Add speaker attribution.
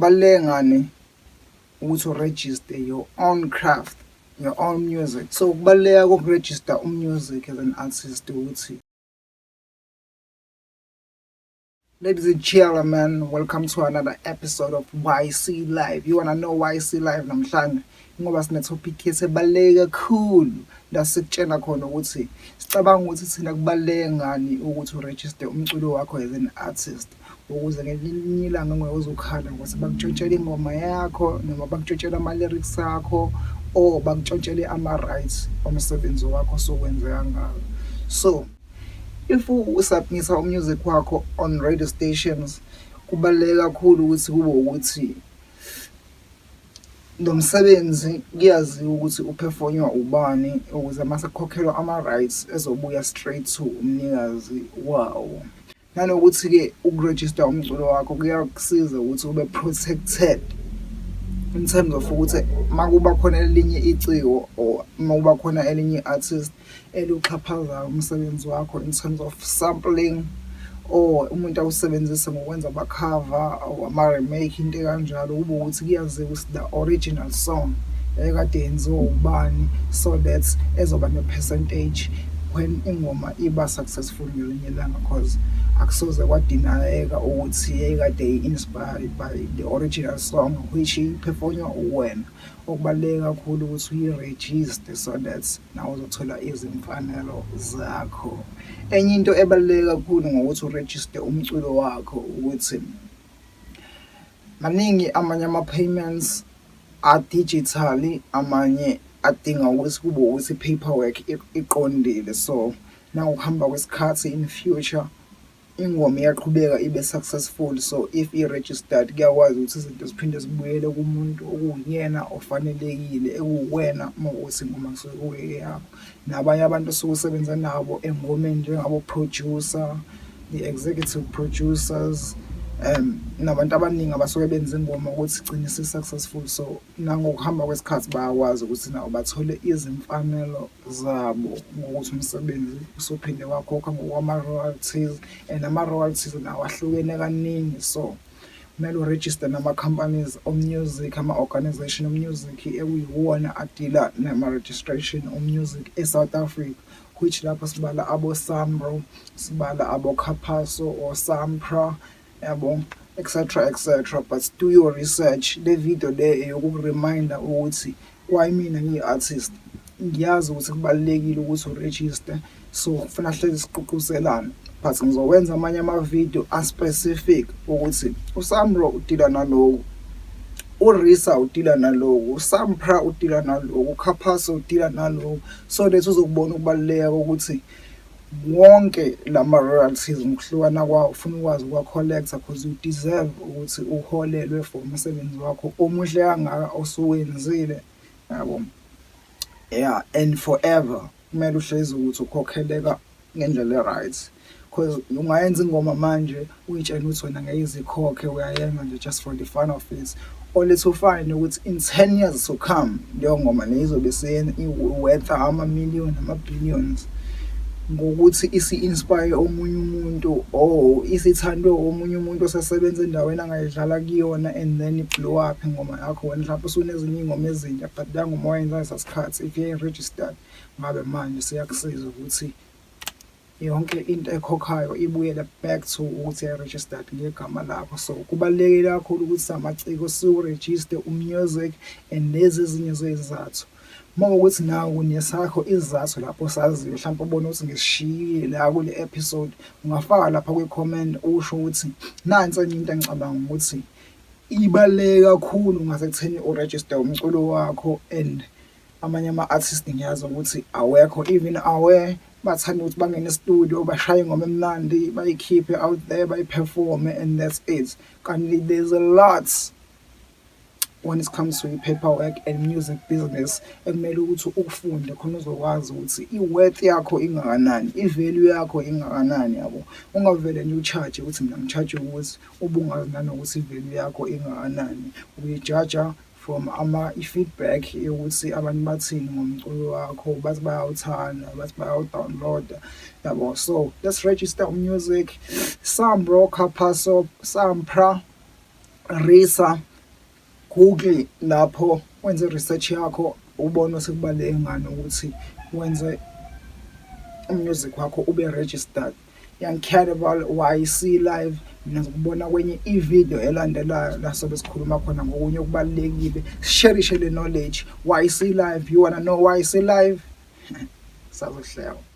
Speaker 1: Kubaluleke ngani ukuthi u-register your own craft, your own music? So kubaluleka koku-register u-music as an artist ukuthi, ladies and gentlemen, welcome to another episode of YC Live. You wanna know YC Live namhlanje? Ngoba sine topic yethu ebaluleke kakhulu la sikutshela khona ukuthi sicabanga ukuthi thina kubaluleke ngani ukuthi u-register umculo wakho as an artist, ukuze ngelinye ilanga ungeke uze ukhala ngokuthi bakutshontshele ingoma yakho noma bakutshontshele ama-lyrics akho or bakutshontshele ama-rights omsebenzi wakho osuwenze kangaka. So if u-submit-a u-music wakho on radio stations, kubaluleke kakhulu ukuthi kube ukuthi lo msebenzi kuyaziwa ukuthi u-perform-wa ubani, ukuze mase kukhokhelwa ama-rights ezobuya straight to umnikazi wawo. Nanokuthi-ke uku-register umculo wakho kuyakusiza ukuthi ube protected in terms of ukuthi uma kuba khona elinye iciko or uma kuba khona elinye i-artist eliwuxhaphazayo umsebenzi wakho in terms of sampling, or umuntu awusebenzise ngokwenza ama-cover or ama-remake, into ekanjalo, kube ukuthi kuyaziwa ukuthi the original song yayikade yenziwa ubani, so that ezoba ne-percentage when ingoma iba successful ngelinye ilanga, 'cause akusoze kwa-deny-eka ukuthi yayikade i-inspired by the original song which i-perform-wa uwena. Okubaluleke kakhulu ukuthi uyi-register so that nawe uzothola izimfanelo zakho. Enye into ebaluleke kakhulu ngokuthi u-register umculo wakho ukuthi maningi amanye ama-payments a-digital, amanye adinga ukuthi kube ukuthi i-paperwork iqondile. So nangokuhamba kwesikhathi, in future, ingoma iyaqhubeka ibe successful, so if i-registered kuyakwazi ukuthi izinto ziphinde zibuyele kumuntu okuwuyena ofanelekile, ekuwuwena uma kuwukuthi ingoma kusuke kuyeyakho. Nabanye abantu osuke usebenza nabo engomeni, njengabo-producer, the executive producers, nabantu abaningi abasuke benza ingoma ukuthi igcine isi-successful, so nangokuhamba kwesikhathi bayakwazi ukuthi nabo bathole izimfanelo zabo ngokuthi umsebenzi usuphinde wakhokha ngokwama-royalties, and ama-royalties nawo ahlukene kaningi. So kumele u-register nama-companies o-music, ama-organization o-music ekuyiwona a-deal-a nama-registration o-music e-South Africa, which lapho sibala abo-SAMRO, sibala abo-CAPASSO or SAMPRA, yabo, etc etc. But do your research. Le video le eyokuku-remind-a ukuthi kwayimina ngiyi-artist ngiyazi ukuthi kubalulekile ukuthi u-register, so kufuna hlezi sigqugquzelane, but ngizokwenza amanye ama-video a-specific ukuthi uSAMRO u-deal-a naloku, uRISA u-deal-a naloku, uSAMPRA u-deal-a naloku, uCAPASSO u-deal-a naloku, so that uzokubona ukubaluleka kokuthi wonke lama-royalties ngokuhlukana kwawo ufuna ukwazi ukuwa-collect-a, 'cause you deserve ukuthi uholelwe for umsebenzi wakho omuhle kangaka osuwenzile, yabo. Yeah, and forever kumele uhlezi ukuthi ukhokheleka ngendlela e-right, 'cause ungayenza ingoma manje uyitshele ukuthi wena ngeke ize ikhokhe, uyayenza nje just for the fun of it, only to find ukuthi in 10 years to come leyo ngoma leyo izobe i-worth ama-million, ama-billions, ngokuthi isi-inspire omunye umuntu or isithandwe omunye umuntu osesebenza endaweni angayidlala kuyona, and then i-blow up ingoma yakho. Wena mhlawumpe usunezinye iy'ngoma ezintsha, but leya ngoma owayenza ngalesa sikhathi, if yayi-registered, ngabe manje seyakusiza ukuthi yonke into ekhokhayo ibuyele back to ukuthi yayi-registered ngegama lakho. So kubalulekile kakhulu ukuthi samaciko siwu-register u-music, and lezi ezinye zey'zathu. Uma kuwukuthi nawe unesakho isizathu lapho osaziyo, hlampe ubone ukuthi ngisishiyile la kule episode, ungafaka lapha kwi-comment usho ukuthi nansi enye into engicabanga ukuthi ibaluleke kakhulu ngasekutheni u-register umculo wakho. And amanye ama-artist ngiyazi ukuthi awekho even aware, bathanda ukuthi bangene e-studio, bashaye ingoma emnandi, bayikhiphe out there, bayi-perform-e and that's it, kanti there's a lot when it comes to i-paperwork and music business ekumele ukuthi ukufunde khona uzokwazi ukuthi i-worth yakho ingakanani, i-value yakho ingakanani, yabo. Ungavele nje u-charge ukuthi mina ngi-charge ukuthi ubungazi nanokuthi i-value yakho ingakanani. Uyi-judge-a from ama i-feedback yokuthi abantu bathini ngomculo wakho, bathi bayawuthanda, bathi bayawu-download-a, yabo. So let's register music. SAMRO, CAPASSO, SAMPRA, RISA. Google lapho wenze i-research yakho ubone ukuthi kubaluleke ngani ukuthi wenze umusic wakho ube registered. Young Cannibal, YC Live. Mina ngizokubona kwenye i-video elandelayo la sobe sikhuluma khona ngokunye okubalulekile. Share le knowledge. YC Live, you wanna know YC Live? Sazohleka.